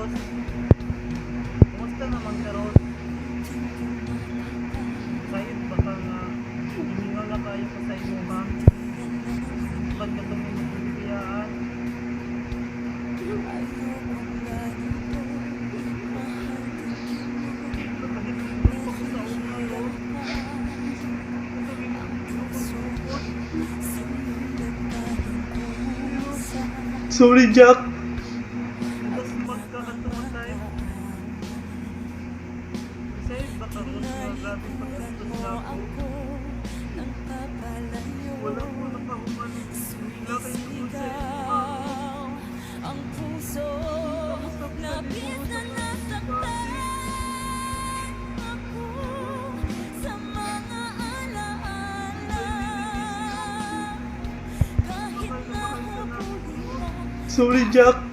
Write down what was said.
Rose. Kumusta naman ka, Rose? Sayod ba ka nga gimingaw na kaayo ko sa imo, ha? Ba't ka tumimong biyaan? Nakahinumdum pa ko sa una, Rose. Nakahinumdum. Sorry, Jack. Nagdasmag ka katong time. Sayod ba ka, Rose, nga grabe pagkastos nako? Wala ko nakahuman nila kay tungod sa imo, ha? Ang puso. Kamusta ko sa Labis libo na sa nasaktan ako sa mga alaala. Kahit Mahal na na mahal ka na. habulin Sorry, Jack.